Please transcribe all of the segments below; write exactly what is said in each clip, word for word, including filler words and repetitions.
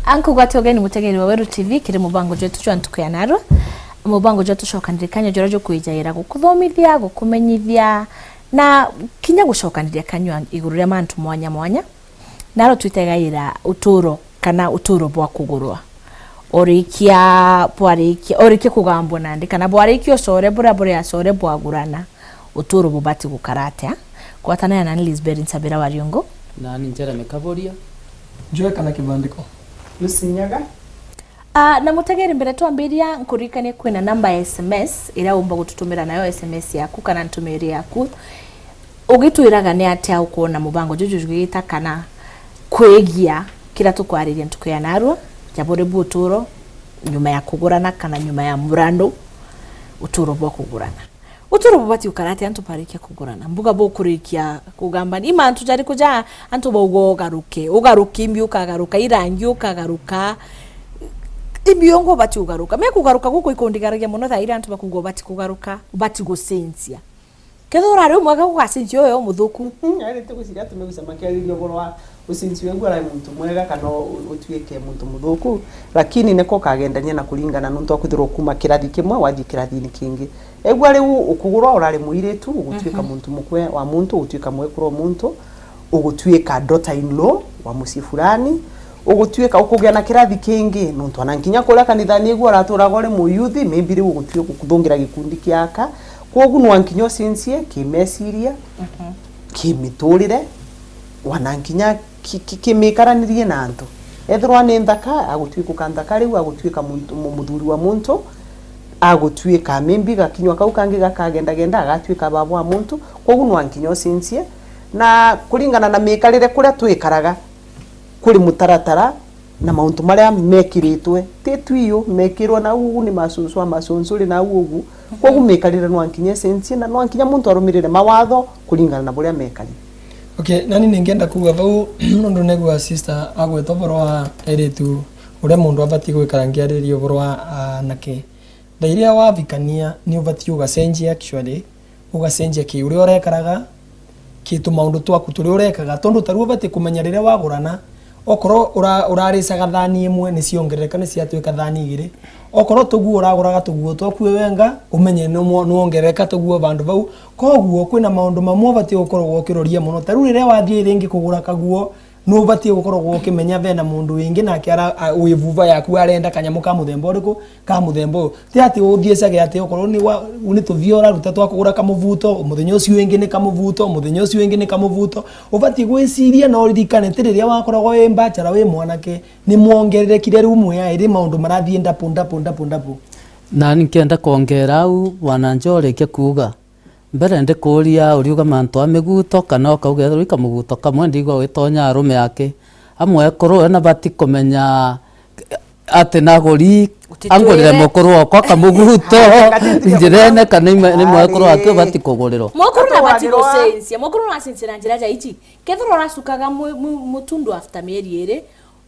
Ankugwate ugeni mutegeri wa Weru T V kiri mubango jwetu jwa ntuku ya narua. Mubango jwetu tucokanire kanya juria jukwijaira gukuthomithia, gukumenyithia, na kinya gucokanire kanyua iguru ria mantu mwanya mwanya. Naro twitegaira uturo kana uturo bwa kugurwa. Orikia, bwarikia, orikia kugambwa nandi, kana bwarikia ucore buria buri acore bwagurana, uturo bubati gukara atia? Gwatanira nani Lisbeth Nsabira wa Riungu. Nani Jeremy Kaboria. Joe kana kibandiko. Lucy Nyaga. Ah, na mutegeri, mbere twambiria, nkuririkanie kwina namba ya S M S iria umba gututumira nayo S M S yaku kana ntumiri yaku. Ugitwiraga ni atia ukwona mubango juju jugita kana kwigia kiria tukwariria ntuku ya narua, ja buri bu uturo nyuma ya kugurana kana nyuma ya murano, uturo bwa kugurana? Uturo bubati gukara atia antu barikia kugurana? Mbuga bukurikia kugambania, i mantu jariku ja antu bauga ugaruke, ugaruke, imbi ukagaruka, irangi ukagaruka, imbi ungu ubati ugaruka? Me kugaruka guku ikundigaragia muno thaa iria antu bakuga ubati kugaruka, ubati gucenjia. Kethira urari umwega, gugacenjia uyo umuthuku. Mhm, ari tiguciria tumiguca makiariria ugoro wa ucenjia uyu urari muntu mwega kana u-, utuike muntu muthuku, lakini niko ukagendania na kuringana nuntu akwithirwa ukuma kirathi kimwe wathii kirathini kingi. Egua riu ukugurwa urari muiritu, ugutuika Mhm. muntu mukwe wa muntu, ugutuika mwekuru wa muntu, ugutuika daughter in law wa mucii fulani, ugutuika ukugia na kirathi kingi, nontu ona nkinya kuria kanithani igua uraturaga uri muyuthi, maybe riu ugutuika kuthungira gikundi kia aka. Kwogu nwa nkinya ucenjie kimeciria, Mhm. kimiturire, wana nkinya ki-, ki-, kimikaranirie na antu. Ethirwa ni nthaka, agutuikuka nthaka riu, agutuika muntu, mu-, muthuri wa muntu, agutuika maybe gakinywa kau kangi gakagendagenda, agatuika baba wa muntu. Kwogu nwa nkinya ucenjie, na kuringana na mikarire kuria twikaraga, kuri mutaratara na mauntu maria mekiritwe. Ti twiu mekirwe nau ugu ni macucu a macucu ri nau ugu. Kwogu mikarire nwa nkinya icenjie, na nwa nkinya muntu arumirire mawatho kuringana na buria mekari. Okay, nani ningenda kuuga vau, nondu negua sister agweta uboro wa eritu uria mundu abati gwikara ngiariria uboro wa anake. Thaa iria wavikania, ni ubati ugacenjia actually, ugacenjia ki uria urekaraga, ki tumaundu twaku turia urekaga, tondu tariu ubati kumenya riria wagurana, okorwo ura-, uraricaga thani imwe, ni ciongerereka ni ciatuika thani igiri. Okorwo tuguo uraguraga tuguo twaku we wenga, umenye ni mwo-, nwongerereka tuguo vandu vau. Koguo kwina maundu mamwe ubati gukoragwa ukiroria muno. Tariu riria wathii ringi kugura kaguo, nubatie gukoragwa ukimenya vena mundu wingi nake ara-, a-, wi vuva yaku arenda kanyamu ka muthemba uriku, ka muthemba uyu. Ti ati uthiecage ati okorwo ni wa-, ni tuthia uraruta twa kugura kamuvuto, muthenya ucio wingi ni kamuvuto, muthenya ucio wingi ni kamuvuto. Ubatie gwiciria na uririkane ti riria wakoragwa wi mbachara wi mwanake, ni mwongererekire riu mwiairi maundu marathie ndapu, ndapu, ndapu, ndapu. Nani nkenda kwongera au, bwana Njo arikia kuuga. Mbere ndikuuria, uriuga mantu a miguto, kana ukauga ethirwa i kamuguto kamwe, ndigua witonya arume aki? Amwe ekuru we nabati kumenya ati naguri, angurire mukuru wakwa kamuguto, njirene, kana ni mwekuru aki ubati kugurirwa? Mukuru nabati gucenjia, mukuru nacenjia na njira ja ici. Kethirwa uracukaga mu-, mu-, mutundu after mieri iri,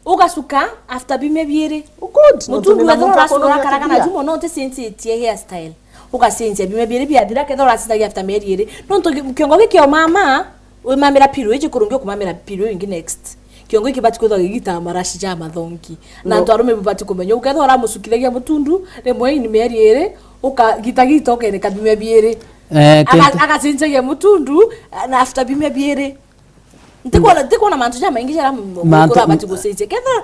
ugacuka after biumia biiri. Good. Mutundu wethirwa uracuka urakaraga na jumo no uticenjitie hairstyle. Ugacenjia biumia biiri biathira, kethirwa uracenjagia after mieri iiri. Nontu gi-, kiongo giki o mama, wimamira pillow iji kurungi ukumamira pillow ingi next. Kiongo giki bati kwithwa gigita marashi ja mathongi. Na antu arume bubati kumenya. Ukethirwa uramucukithagia mutundu, rimwe in mieri iiri, ukagita gita ukereka biumia biiri. Eh, aga-, agacenjagia mutundu, na after biumia biiri. Ntikwona, ntikwona mantu jamaingi jaria m-, mukuru abati gucenjia. Kethira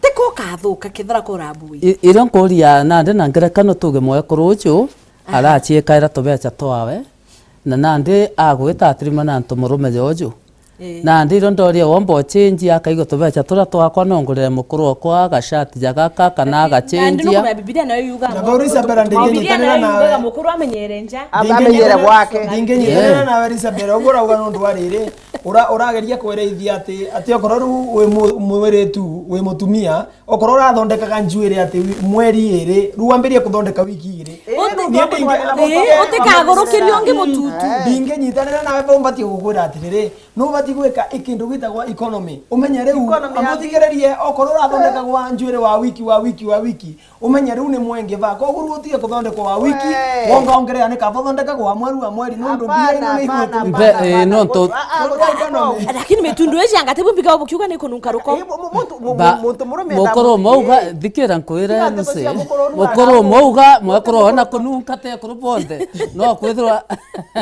tiko ukathuka, kethira kurabui. I-, irio nkuria nandi na ngerekano tuge mwekuru uju araciikaira tubeca twawe, na nandi agwita atirima na antu murume joju. Ii. Nandi irio ndoria womba ucenjia, akaigua tubeca turia twakwa no ngurire mukuru okwa agashati ja gaka kana agacenjia. Nandi nukumenya Bibilia nayo yuga na Bibilia nayo yugaga mukuru amenyere nja. Amenyere gwake. Ndinginyitanira nawe Elizabeth, uguo urauga nondu wa riri. Ura-, urageria kwereithia ati, ati okorwo riu wi mu-, mwiritu, wi mutumia, okorwo urathondekaga njuiri ati wi-, mweri iri, riu wambirie kuthondeka wiki igiri. Ii, Ii, utikagurukiri ungi mututu. Ndinginyitanira nawe bau, mbatie gukwira atiriri, nu ubatie gwika ikindu gitagwa economy. Umenye riu, economy ya amuthikirerie, okorwo urathondekagwa njuiri wa wiki, wa wiki, wa wiki, umenye riu ni mwenge ba. Koguo riu utige kuthondekwa wa wiki, wonga ongerea ni kaba uthondekagwa wa mweri, wa mweri, nundu mbia ino ni igwetwe. Mbe, eh, no nto- Lakini mitundu iji anga tibu mbiga bukiuga ni kununka ruko. Ba, mukuru mauga, thikira nkwire nse. Mukuru mauga, mwekuru ona kununka te kuru bonthe. No kwithirwa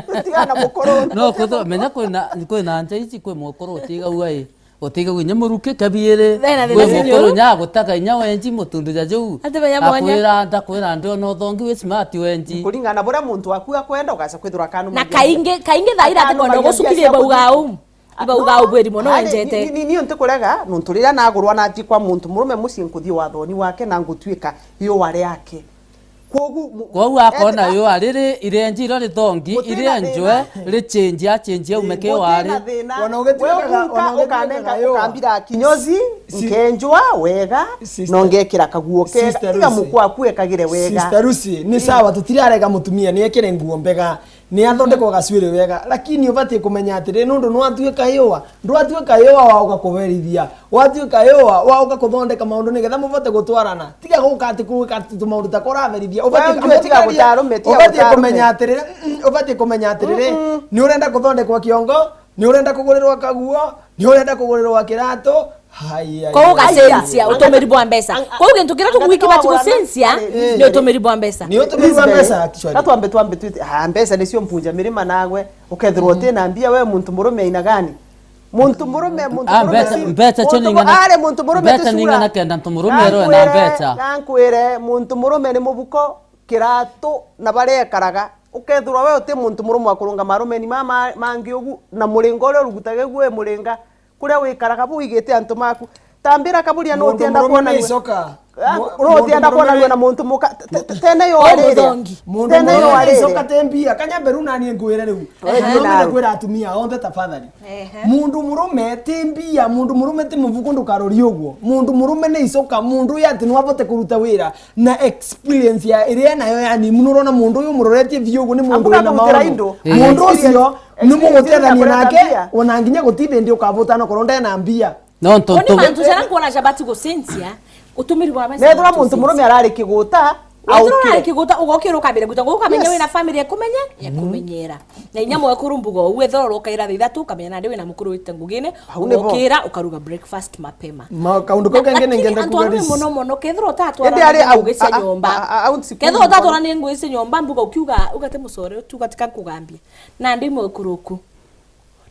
Rutigana mukuru. No kwithirwa, menya kwina, kwina nja ici kwi mukuru utigagua i. Utigagua inya muruki kabiiri. Thina, kwi thina mukuru cio. Nya gutaga inya wenji mutundu ja juu. Ati menya mwanya. Akwira, ndakwira ndi ona uthongi wi smart wenji. Kuringana na buria muntu waku akwenda, ugaca kwithirwa akanu. Na kaingi, kaingi thaira ati kwenda gucukiria ibauga au. Ibauga ubwiri mono wenjete. Ni, ni, ni ntikurega, nuntu riria nagurwa nathi kwa muntu murume mucii, nkuthii wathoni wake na ngutuika iua riake. Kwogu mu-, kwogu akona ethira iua riri irenji irio rithongi, gutina irenjwe, thina. Richenji, achenji aume ki iua ri. Gutina thina. Ona ugituikaga, we ukunka, ona ugituikaga ukanenga, iua. Ukambira kinyozi, si-, nkenjwa wega, sister, na ungekira kaguo kega. Sister Lucy. Tiga mukwa aku ekagire wega. Sister Lucy, ni sawa, tutirarega mutumia niekire nguo mbega. Ni athondekwa gacuiri wega, lakini ubatie kumenya atiri, nundu nwatuika iua, ndwatuika iua wauka kuberithia, watuika iua wauka kuthondeka maundu nigetha mubote gutwarana. Tiga guka ati kuwika ati tumaundu ta kuraberithia. Ubatie, wewe ujue tiga gutarume, tiga gutarume. Ubatie kumenya atiri, mm, mm, ubatie kumenya atiri, mm, mm, ni urenda kuthondekwa kiongo, ni urenda kugurirwa kaguo, ni urenda kugurirwa kiratu. Hai, hai, hai. Koguo ugacenjia utumiri bwa mbeca. Ang-, koguo gintu kiria tugwiki bati gucenjia, eh, ni utumiri bwa mbeca. Ni utumiri bwa mbeca, actually. Gatwambe twambe twite, ah, mbeca nicio mpunja mirima nagwe. Ukethirwa utina mbia, we muntu murume aina gani? Muntu murume, muntu murume mbeca, si-, mbeca cio muntu mu-, ning'ana, ari muntu murume mbeca ti sura. Ning'ana kenda muntu murume erwe na mbeca. Gankwire, muntu murume ni mubuko, kiratu, na baria ekaraga. Ukethirwa we uti muntu murume wa kurungama arumeni ma, ma, mangi ugu, na muringa uria urugutaga igu wi muringa, kuria wikaraga buigite antu maku. Tambira kaburia, nu utienda kwonanua. Mundu murume ni icoka. Ah, mu-, nu utienda kwonanua na muntu muka, te-, te-, tene yo arire. Mundu murume ni icoka, te mbia. Kanyambe riu nani ngwire riu. Ehe, nani nawe. Kwira atumia onthe tafadhali. Ehe. Mundu murume ti mbia, mundu murume ti mubuku, ndukarori uguo. Mundu murume ni icoka, mundu uyu ati no abote kuruta wira na experience ya iria nayo, yani, mundu urona mundu uyu umuroretie biu uguo ni mundu wina maundu. Mundu ucio ni mugutethania nake, ona nginya guti bindi ukabutana korwo ndena mbia. No, nto-, uni nto-, mantu jara nkuona jabati gucenjia, utumiri bwa mbeca. Nethira muntu murume arari kiguta, wethira urari kiguta, ugokira ukambira guta, ukamenya wina family ekumenye, ekumenyera. Na inya mwekuru mbugo, wethira ukaira thaa ithatu, ukamenya nandi wina mukuru wite ngugine, ugokira ukaruga breakfast mapema. Ma-, kaundu kau kengi ningenda kuga this. Antu arume mono mono, kethira utatwara ngugi cia nyomba. Kethira utatwara ngugi cia nyomba, mbugo ukiuga, ugate mucore, ukiuga tika nkugambia. Nandi mwekuru uku.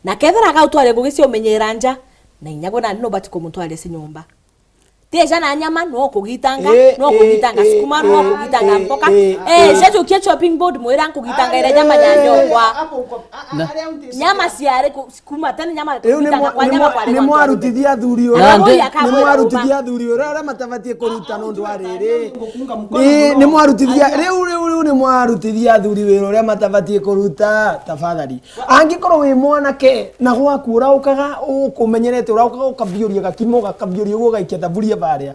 Na kethira agautwaria ngugi cia umenyera nja, na inya gwe nandi nubati kumutwaria cia nyomba. Ti eja na nyama, no kugitanga, no kugitanga sukuma, no kugitanga mboka. Eh, jajukia chopping board, mwira nkugitanga ira nyama ya nyongwa. Nyama ciari ku-, sukuma, tena nyama kugitanga kwa nyama kwari. Ni mwarutithia athuri uria, ni mwarutithia athuri uria, uria matabatie kuruta nondu wa riri. Ni mwarutithia, riu, riu, riu ni mwarutithia athuri wira uria matabatie kuruta, tafadhali. Angikorwo wi mwanake, na gwaku uraukaga, ukumenyerete, uraukaga ukabiuria gakimo, gakabiuria uguo, ugaikia thaburia baria.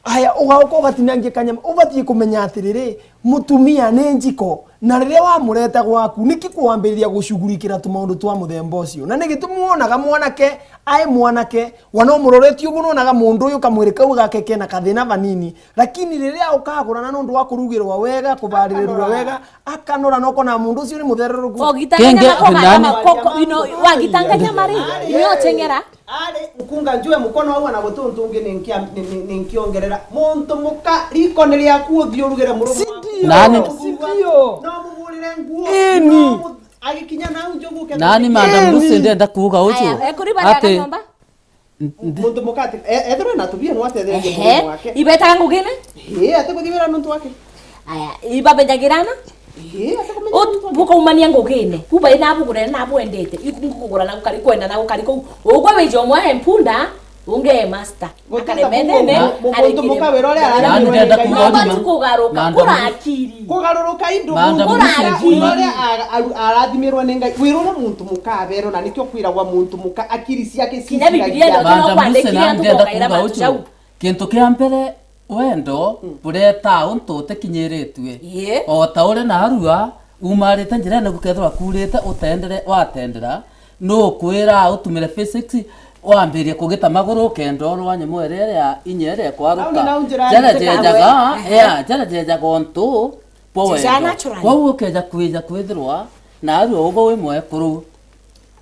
Aya, ugauka ugatinangia kanyama, ubatie kumenya atiriri, mutumia ni njiko, na riria wamureta gwaku, niki kwambiriria gucugurikira tumaundu twa muthemba ucio? Na ni gitumi wonaga mwanake, ai mwanake, wana umuroretie uguo, nonaga mundu uyu kamwiri kau gake kena kathina vanini, lakini riria ukagurana nondu wa kurugirwa wega, kubaririrwa wega, akanora noko na mundu ucio ni muthereruku. Ogitanga nyama, koma nyama, koko, ino, wagitanga nyama ri, ni oteng'era. Ari, nkunga njue mukono au, ana guti untu ungi ninkia-, ni, ni, ninkiongerera. Muntu muka, riko ni riaku, uthii urugire murume waku. Nani? No muhurire nguo. Eni. No mu-, agikinya nau njogu ke. Nani, Madam Lucy, ndenda kuuga uju. Aya, ekuri bari ati aga nyomba? Muntu muka ati, e-, ethirwe na tubia no atetherie murume wake. Ibetaga ngugine? Ii, ati kuthi wira nontu wake. Aya, ibamenyagirana? Ii, ati kumenya nontu wake. Bukaumania ngugine. Kuba ina bugure na bwendete. Iku ngugura na gukari kwenda na gukari kuu. Ugwe wije umwe empunda, unge master. Akare methene, mu-, mu-, muntu muka wira uria arathimire ngai. Nani ndenda kugaruka, kugaruka, kura akiri. Kugaruruka indu, muntu muka wira uria ara-, aru-, arathimirwe ni Ngai. Wira uria muntu muka aberwe, na nikio kwiragwa muntu muka akiri ciake ciciragia. Kinya Bibilia ndo tuna kwandikira tukokaira mantu jau. Kintu kia mbere, Wendo buretaa untu utikinyiritue. Ii. O ta uri narua, umarite njirene gukethirwa kuurite, utendere, watendera, nukwira utumire physics, wambirie kugita maguru ukenda urwa nyamu iria iria inya iria ikwaruka. Au ni nau njira njega. Jara jejaga, yeah, jara jejaga untu bwa wendo. Kwou ukeja kwija kwithirwa narua ugo wi mwekuru.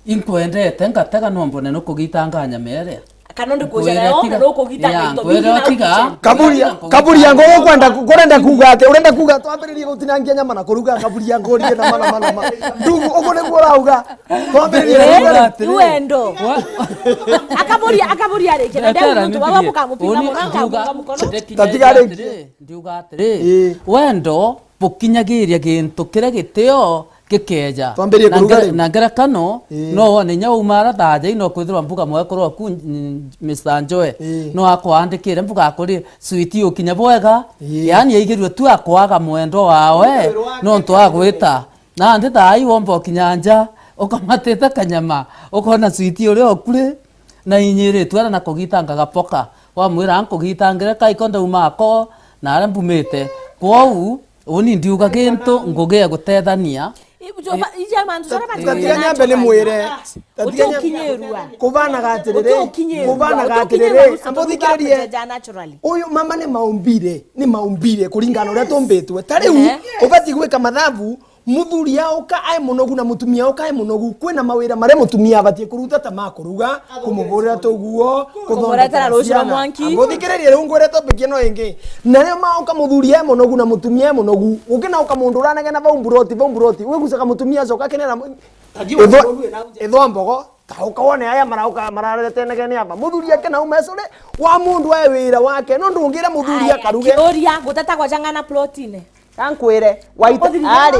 Inkwendete, ngatega no mbone nukugitanga nyama iria. Kana ndikuja nayo, na nukugitanga into bibi na kitchen. Kaburia, kaburia ngo ukwenda ku-, kurenda kuuga ati, urenda kuuga twambiririe gutinangia nyama na kuruga kaburia ngo rie na mana mana ma. Ndugu, ugu niguo urauga. Twambiririe kuruga. Ii, wendo. Akaburia, akaburia ringi, na ndeu muntu baba bukamupinga muranga, bukamukono. Tatiga ringi. Ndiuga atiri, wendo bukinyagiria gintu kiria gitio gikeja. Twambirie kuruga riu. Na ngerekano, ii, no wone inya wauma ara thaa ja ino kwithirwa mbuga mwekuru waku, mm, Mister Njoe, ii, no akwandikire mbuga akuri, "Sweetie, ukinya bwega?" Ii. Yaani aigirue tu akwaga mwendo wawe, nontu agwita. Nandi thaa ii womba ukinya nja, ukamatite kanyama, ukona sweetie uria ukuri, na inyiritwe ara na kugitanga gapoka. Wamwira, "Nkugitangire kaiko ndauma ako, na aria mbumite." Kwou, Uni ndiuga gintu, ngugi ya gutethania. Ija mantu jaria matu- Tatiga nyambe ni mwire. Tatiga nyambe. Utiukinyirua. Kubanaga atiriri. Utiukinyirua. Kubanaga atiriri. Ambuthikiririe. Uyu mama ni maumbire, ni maumbire kuringana uria tumbitwe. Ta riu, ehe, ubati gwika mathabu, muthuri auka ai munogu na mutumia auka ai munogu. Kwina mawira maria mutumia abatie kuruta ta ma kuruga, kumugurira tuguo, kumuretera ruuji rwa mwanki. Nguthikiririe riu ngwire topic ino ingi. Nario mauka muthuri e munogu na mutumia e munogu. Gukina uka mundu uranegena vau mburoti, vau mburoti. Wigucaga mutumia acoka akinena mu-, ithwa, ithwa mbogo. Ta uka wone aya marauka mararetenegene aba. Muthuri akina ume curi wa mundu e wira wake. No ndungire muthuri akaruge. Kiuria, gutetagwa jang'ana plotine. Gankwire, waita, ari,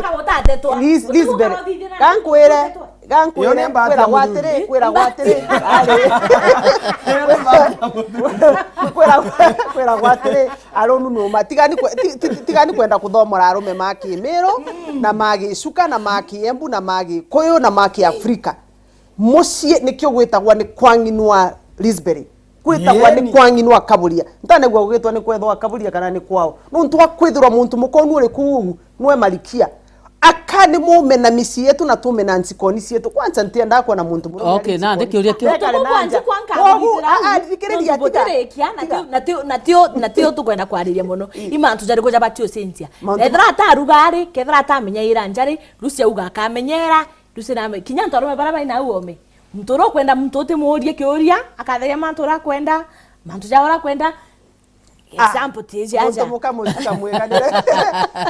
Lis-, Lisbeth, gankwire, gankwire, kwiragwa atiri, kwiragwa atiri, ari. Kwiragwa, kwiragwa atiri, arunu numa. Tigani kwe-, ti-, ti-, tigani kwenda kuthomora arume ma Kimiru, na ma Gicuka, na ma Kiembu, na ma Gikuyu, na ma Kiafrika. Mucii nikio gwitagwa ni kwa ng'inwa Lisbeth. Kwitagwa ni kwa ng'inwa Kaburia. Ntanegua gugitwa ni kwethwa Kaburia kana ni kwao. Nontu wa kwithirwa muntu mukonu uri kuu, nwe malikia. Aka ni mume na micii yetu na tume na ncikoni cietu. Kwanza ntiendaa kwona muntu murume. Okay, na ndikiuria kiu. Ntuku bwanji kwa nkagugitira. Aa, thikiriria, tiga. Butirikia, na tio, na tio, na tio, na tio tukwenda kwariria muno. I mantu jariku jabati ucenjia. Kethira ataruga ari, kethira atamenya ira njari, Lucy auga akamenyera, Lucy na kinya antu arume bara bai nau ome. Muntu uria ukwenda muntu utimuurie kiuria, akatheria mantu uria akwenda, mantu ja uria akwenda. Ah, example ti iji aja. Muntu muka mucika mwiganire.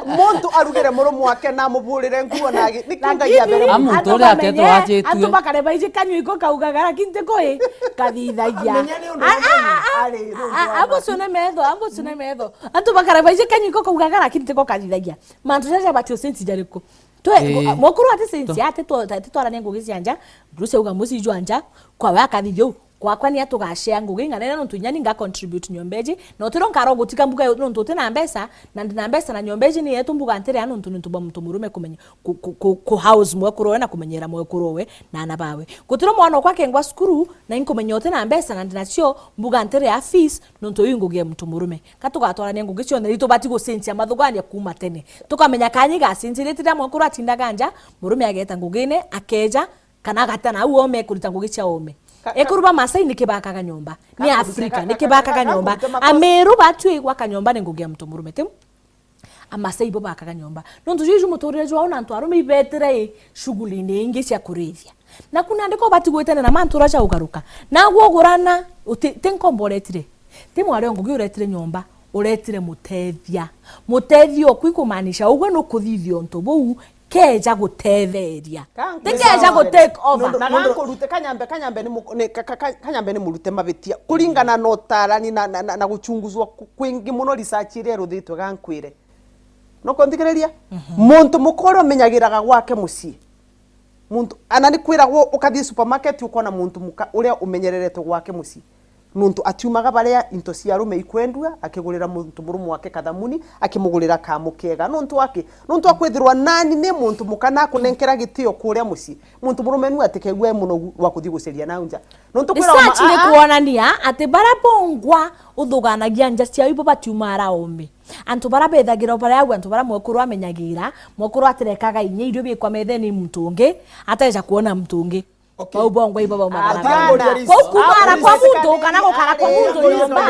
Muntu arugire murume wake na amuburire nguo na agi-, ni kiu Ngai abere. A muntu uria akethirwa acitue. Antu bakare baiji kanyua iko kaugaga, lakini ti ko i kathithagia. Menya ni undu wa Ngai. Ari, abo cune metho, abo cune metho. Antu bakare baiji kanyua iko kaugaga, lakini ti ko kathithagia. Mantu jaja bati ucenjia jariku? Twe, ii, mukuru ati sense ati twa-, ati twarania ngugi cia nja, Bruce auga mucii jwa nja, kwawe akathithia uu, kwakwa ni atugacea ngugi ing'anene nontu inya ni nga contribute nyomba iji, na utiro nkaro gutika mbuga nontu uti na mbeca, na ndi na mbeca na nyomba iji ni yetu mbuga ntiria nontu, nontu bwa muntu murume kumenya, ku, ku, ku, ku house mwekuru we na kumenyera mwekuru we na ana bawe. Gutiro mwana okwa akengwa cukuru, na inkumenya uti na mbeca na ndi nacio, mbuga ntiria fees, nontu iu ngugi ya muntu murume. Ka tugatwarania ngugi cionthe, ni tubati gucenjia mathugania kuuma tene. Tukamenya kanya igacenjirite riria mwekuru atindaga nja, murume ageeta ngugine, akeeja, kana agata na au ome kurita ngugi cia ome. Ka-, ka-, ekuru ba Masai niki bakaga nyomba? Ni Afrika, niki bakaga nyomba? Amiru batwi gwaka nyomba ni ngugi ya muntu murume, tiu? Amasai ibo bakaga nyomba. Nontu juu ju muturire jwao na antu arume ibetire i shughuli-ini ingi cia kurithia. Naku nandi ko ubati gwitania na mantu uria ja ugaruka. Naagwe ugurana, uti-, ti nkombo uretire. Ti mwari o ngugi uretire nyomba, uretire mutethia. Mutethia oku ikumaanisha ugwe nukuthithia untu buu, keeja gutetheria. Ti keeja gu take over. Na gankurute, kanyambe, kanyambe ni mu-, ni, ka, ka, ka, kanyambe ni murute mabitia. Kuringana na utarani na, na, na, na guchunguzwa ku-, kwingi muno, research iria iruthitwe, gankwire. Nukunthikiriria? Muntu muka uria umenyagiraga gwake mucii. Muntu, ana ni kwiragwo ukathii supermarket ukona muntu muka uria umenyereretwe gwake mucii. Nontu atiumaga baria into cia arume ikwendua, akigurira muntu murume wake kathamuni, akimugurira kamu kega. Nontu aki? Nontu akwithirwa nani ni muntu muka na akunenkera gitio kuria mucii. Muntu murume nu atikegua e munogu wa kuthi guceria nau nja. Nontu kwira Research ni kuonania ati bara bongwa uthuganagia nja ciao ibo batiumaga araume. Antu bara bethagira o baria au, antu bara mwekuru amenyagira, mwekuru atirekaga inya irio biikwa methene i muntu ungi, ateja kuona muntu ungi. Okay. Bau bongwa ibo baumaga araume. Kwou kumara kwa muntu kana gukara kwa muntu nyomba,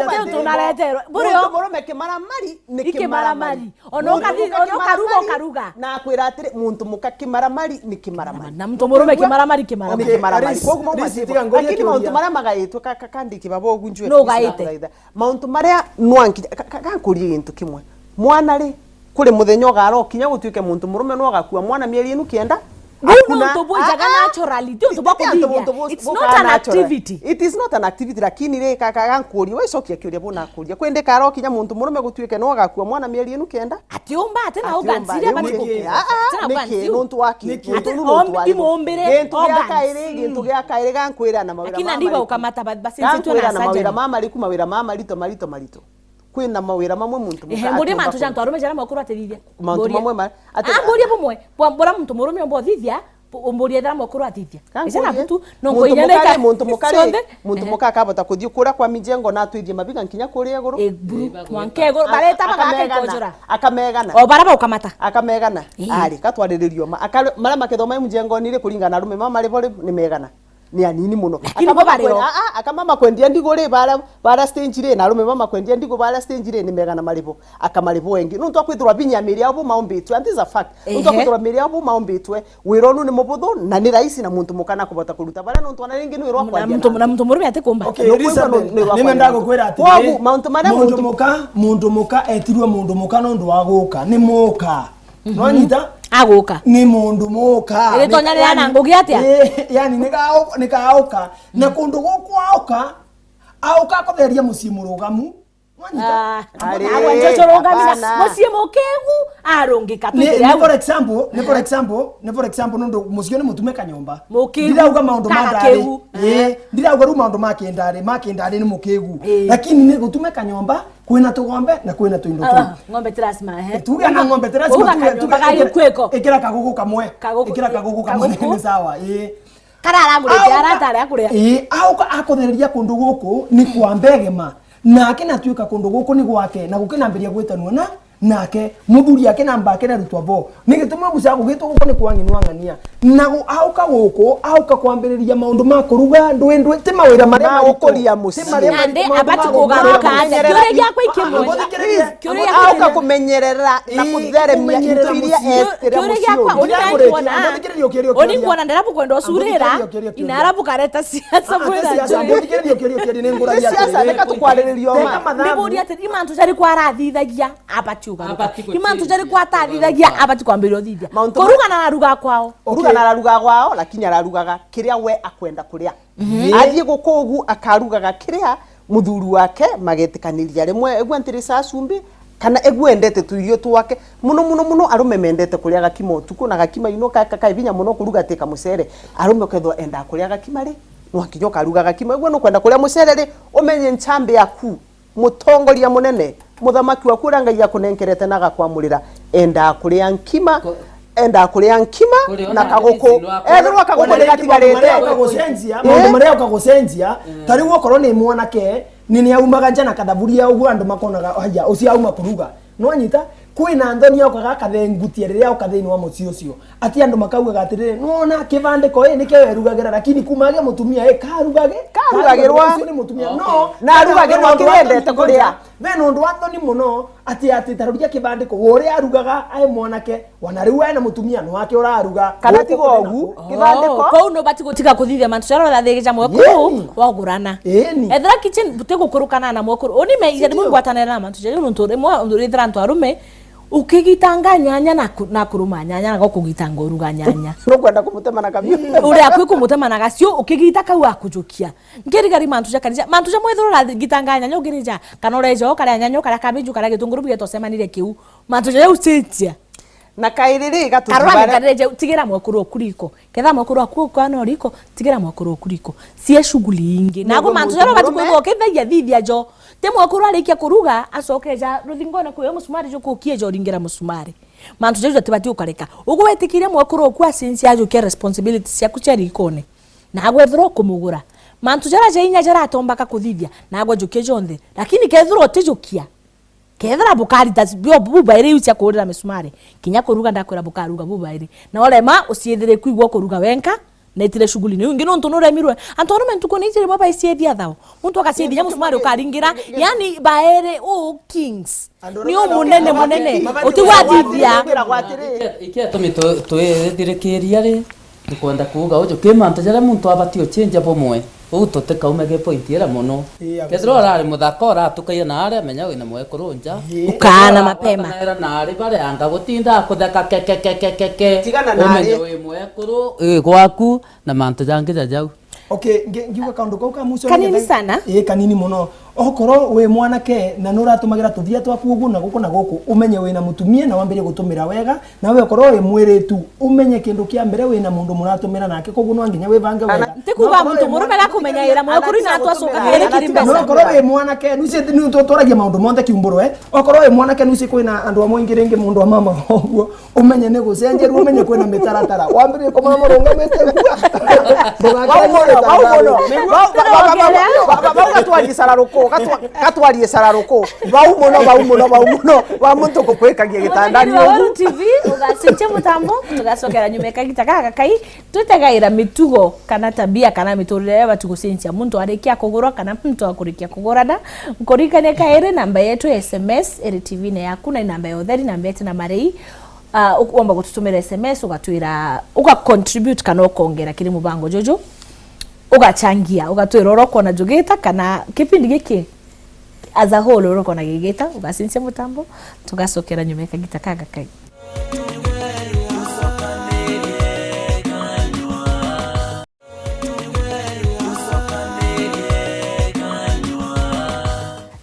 uti untu unareterwa. Burio? Muntu murume kimaramari ni kimaramari. Ona ukathi-, ona ukaruga, ukaruga. Na akwira atiri, muntu muka kimaramari ni kimaramari. Na muntu murume kimaramari, kimaramari. Ni kimaramari. Koguo mau matibo. Lakini mauntu maria magaitwe ka, ka, kandiki baba ugu njue. No ugaite. Mauntu maria nwanki-, ka, ka, ka nkurie gintu kimwe. Mwana ri, kuri muthenya ugara ukinya gutuike muntu murume no agakua mwana mieri inu kienda? Buu ni untu bwijaga naturally, ti untu bwa kuthithia. It's not an activity. It is not an activity, lakini ri, ka, ka, ga nkurie, we cokia kiuria buu nakuria. Kwi ndi kara ukinya muntu murume gutuike no agakua mwana mieri inu kienda? Atiumba, ati na organs iria bati gukua. Ati na organs iu. Nontu wa ki? Nontu ni untu wa imumbire. Gintu gia kairi, gintu gia kairi ga nkwira na mawira mama. Lakini nandi baukamata ba-, bacenjetwe na surgery. Ga nkwira na mawira mama mariku, mawira mama marito, marito, marito. Kwina mawira mamwe muntu muka. Ehe, mburie mantu ja antu arume jaria mwekuru atithithia. Mantu mamwe ma-, ati- Ah, mburie bumwe. Bwa-, bura muntu murume umba uthithia, bu-, umburie jaria mwekuru athithia. Icera butu, no muntu muka ri, muntu muka ri, muntu muka akabota kuthii kuria kwa mijengo na atwithie mabiga nkinya kuria iguru. E, buru, mwanka iguru, bareta bagaka ikonjora. Akamegana. O bara baukamata. Akamegana. Ii. Ari, katwariririo ma, akare-, maria makethoma i mjengoni ri, kuringana na arume mama maribo ri, ni megana. Ni anini muno. Lakini bo bari ro. Aa, akamama kwendia ndigu ri, bara, bara stage ri, na arume mama kwendia ndigu bara stage ri, ni megana maribo. Akamaribo engi. Nontu akwithirwa binya ya miri yao bu maumbitwe. And this is a fact. Nontu akwithirwa miri yao bu maumbitwe. Wira unu ni mubuthu, na ni rahisi na muntu muka na kubota kuruta. Bara nontu ona ringi ni wira wa kwandia na muntu, na muntu murume atikumba. Okay, Elizabeth, ni mendaga gukwira atiri, koguo, mauntu maria muntu muka, muntu muka etirwe muntu muka nontu wa guka. Ni muka. Nwanyita? Aguka. Ni mundu muka. Iritonya ria na ngugi atia? Ii, yani, ni gauka, ni gauka. Na kundu guku auka, auka akutheria mucii murugamu. Nwanyita? Ah, agwe njojo rugamira. Mucii mukigu, arungika. Ni, ni for example, ni for example, ni for example, nondu mucii ni mutume kanyomba. Mukigu. Ndirauga maundu ma ndari. Ii, ndirauga riu maundu ma kindari, ma kindari ni mukigu. Ii. Lakini ni gutume kanyomba, kwina tugombe na kwina tuindo tuu. Ah, ng'ombe ti lazima, ehe. Tuge ana ng'ombe ti lazima, tuge, tuge, ikira kagugu kamwe. Ikira kagugu kamwe ni sawa, ii. Kararagurite arata aria akuria. Ii, auka akuthereria kundu guku ni kwa mbegema. Nake natuika kundu guku ni gwake, na gukinambiria gwitanua na nake. Muthuri akinamba akinarutwa bo. Ni gitumi Musa agugitwo guku ni kwa ng'inwang'ania. Na gu-, auka guku, auka kwambiriria maundu ma kuruga ndwi ndwi, ti mawira maria ma gukuria mucii. Ti maria maritũ, maundu ma kugaruka. Kiuria giakwa ikimwe. Auka kumenyerera na kutheremia into iria etire mucii. Kiuria giakwa, uni nani wona? Uni ngwona ndera bukwenda ucurira, ina arabu kareta siasa bwira. Siasa, ni nguragia siasa, reka tukwaririria ma. Ndiburia atiri, imantu jari kwarathithagia. Abati ugaruka. Abati guteithia. Imantu jari kwatathithagia, abati kwambiria uthithia. Mauntu ma- Kuruga na araruga kwao. Kuruga na araruga kwao, lakini ararugaga kiria we akwenda kuria. Mhm. Athii guku ugu akarugaga kiria muthuri wake magetikaniria. Rimwe egua ntiri cia cumbi, kana egua endete tuirio twake. Muno, muno, muno arume mendete kuria gakima utuku, na gakima ino ka, ka, kai binya muno kuruga tika mucere. Arume ukethwa endaa kuria gakima ri, nwankinya ukaruga gakima. Egua nukwenda kuria mucere ri, umenye nchambi yaku. Mutongoria munene, muthamaki waku uria Ngai akunenkerete na agakwamurira, endaa kuria nkima, endaa kuria nkima na kaguku. Ethirwa kaguku ni gatigarite. Maundu maria uka gucenjia, maundu maria uka gucenjia, ta riu okorwo ni mwanake, ni, ni aumaga nja na kathaburia uguo andu makonaga, haya, ucio auma kuruga. Nwanyita? Kwina nthoni aukaga akathengutia riria auka thiini wa mucii ucio. Ati andu makaugaga atiriri, "Nwona kibandiko ii nikio werugagira, lakini kuma agia mutumia ii karugage, karugagirwa ucio ni mutumia." No, na arugagirwa kiria endete kuria. Ve nondu wa nthoni muno, ati, ati taruria kibandiko, uria arugaga ai mwanake, wana riu ena mutumia, nwake uraruga. Kana tiga ugu, kibandiko. Kou nubati gutiga kuthithia mantu jaria urathigica mwekuru wagurana. Ethira kitchen buti gukurukana na mwekuru. Uni me, ija nimwe ngwatanira na mantu jaria nontu rimwe urithira antu arume, ukigitanga nyanya na ku-, na kuruma nyanya, na gukugitanga uruga nyanya. Nukwenda kumutema na kabiu. Uria akwi kumutema na gaciu, ukigita kau akujukia. Nkirigari mantu ja kanisa, mantu ja mwethura uragitanga nyanya ukirija, kana ureja ukaria nyanya, ukaria kabiju, ukaria gitunguru, bigeto semanire kiu. Mantu ja ucenjia. Na kairi ri, gatuthi Karwage bare- karire jau, tigira mwekuru oku riko. Ketha mwekuru aku ukwana riko, tigira mwekuru oku riko. Cie shughuli ingi. Nagwe mantu jaria ubati kwithirwa ukithagia, thithia jo. Ti mwekuru arikia kuruga, acoke ja ruthingone kuyo musumari jukukie jo ringira musumari. Mantu jau jatibati ukareka. Ugwe witikirie mwekuru oku acinci ajukia responsibilities ciaku cia rikone. Nagwe ethirwa ukumugura. Mantu jaria ja inya jaria atombaka kuthithia, nagwe jukie jonthe. Lakini kethirwa utijukia, kethira bukarita bio bubairi iu cia kuurira misumari, kinya kuruga ndakwira bukaruga bubairi. Na urema uciithire kwigua kuruga wenka, na itire shughuli niu ingi nontu nuremirwe. Antu arume ntuku ni iji rimwe baiciithia thao. Muntu agaciithia musumari ukaringira, yani baere u kings. Ni umunene munene. Utigwathithia. Iketumi twithirikiria ri, tukwenda kuuga uju ki mantu jaria muntu abati ucenjia bumwe. Uu tutikaume ki point iria mono. Ii, kethira urari muthaka uratukaia na aria, menya wina mwekuru nja. Ii. Ukaana mapema. Era na ari baria anga gutinda kutheka kekekekeke. Tigana na ari. Umenye wi mwekuru, ii, gwaku na mantu jangi ja jau. Okay, ngi-, ngiuga kaundu kau ka mwisho. Kanini sana. Ii, kanini mono. Okorwo wi mwanake na nuratumagira tuthia twaku uguo na guku na guku, umenye wina mutumia na wambirie gutumira wega, nawe okorwo wi mwiritu, umenye kindu kia mbere wina mundu muratumira nake, koguo no nginya wibange wega. Ti kuuga muntu murume gakumenyaira mwekuru na atwacuka kiri kiri mbeca. No okorwo wi mwanake, nuci ni tutwaragia maundu monthe kiumburwe. Okorwo wi mwanake, nuci kwina andu amwe ingi ringi mundu wa mama uguo. Umenye ni gucenjeru, umenye kwina mitaratara. Wambiririe kumama urungamite gua. Bau mono, bau mono. Bau, bau, bau, bau, bau, bau, gatwarie sararuku, gatwa-, gatwarie sararuku. Bau mono, bau mono, bau mono. Wa muntu kukwikagia gitandani ugu. T V, ugacenjia mutambo, tugacokera nyuma ya kagita gaka kai, twitegaira mitugo kana tabia kana miturire iria ibati gucenjia muntu arikia kugurwa kana muntu akurikia kugurana. Nkuririkanie kairi namba yetu ya S M S iri T V-ini yaku na namba ya utheri, namba yetu na marei. Ah, uk-, womba gututumira S M S, ugatwira, uga contribute kana ukongera kiri mubango juju, ugachangia, ugatwira uria ukwona jugita kana kipindi giki as a whole uria ukwona gigita, ugacenjia mutambo, tugacokera nyuma ya kagita kagakai.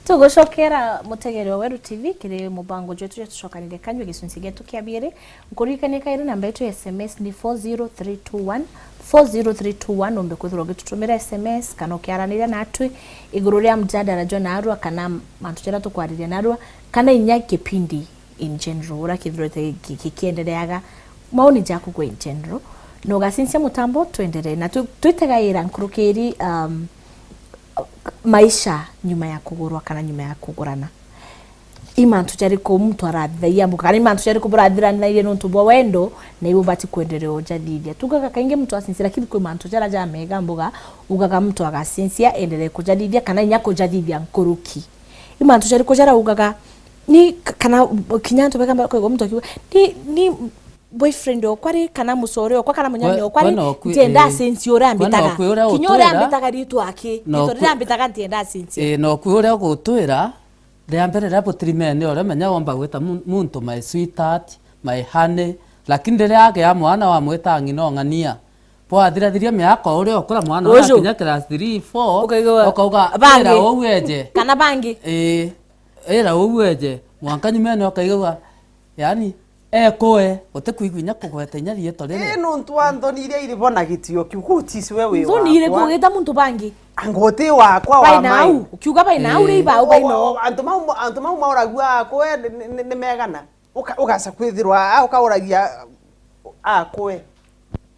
Tugucokera mutegeri wa Weru T V kiri mubango jwetu jwa tucokanire kanyua gicunci gietu kia biiri. Nkuririkanie kairi namba yetu ya S M S ni four zero three two one, four zero three two one, umbe kwithirwa ugitutumira S M S kana ukiaraniria natwi iguru ria mjadala jwa narua kana mantu jaria tukwariria narua kana inya kipindi in general, uria kithirite ki-, ki-, kiendereaga, maoni jaku kwa in general, na ugacenjia mutambo, twenderee na tu-, twitegaira nkurukiri, um, maisha nyuma ya kugurwa kana nyuma ya kugurana. I mantu jariku muntu arathithagia mbuga, kana i mantu jariku burathiranirie nontu bwa wendo, na ibu ubati kwenderea ujathithia? Tugaga kaingi muntu acenjia, lakini kwi mantu jaria jamega mbuga, ugaga muntu agacenjia, enderee kujathithia, kana inya kujathithia nkuruki. I mantu jariku jaria ugaga, ni k-, kana kinya antu bekamba kwigua muntu akiuga, ni, ni boyfriend okwa ri, kana mucore okwa, kana munyanya okwa ri, ntienda acenjie uria ambitaga. Kinya uria ambitaga ritwa aki, ritwa riria ambitaga ntienda acenjie. Ii, na okwi uria ugutwira, ria mbere riria butirimene uria, menya womba gwita mu-, muntu my sweetheart, my honey, lakini riria agia mwana wamwita ng'ina ong'ania. Bwathirathiria miaka uria ukura mwana uria akinya class three, four, ukaigua ukauga, bangi. Ira uu eje. Kana bangi. Ii, ira uu eje. Mwanka nyumene ukaigua, yani, ekwe, utikwigua inya kugweta inya riitwa riri. Ii, nontu wa nthoni iria iri bo na gitio kiu, guticiwe wi wakwa. Nthoni iri kugita muntu bangi. Anga uti wakwa wa mai. Ukiuga bai nau, ri ibau bai no. Antu mau, antu mau mauragua akwe ni, ni, ni megana. Uka-, ugaca kwithirwa, a, ukauragia akwe.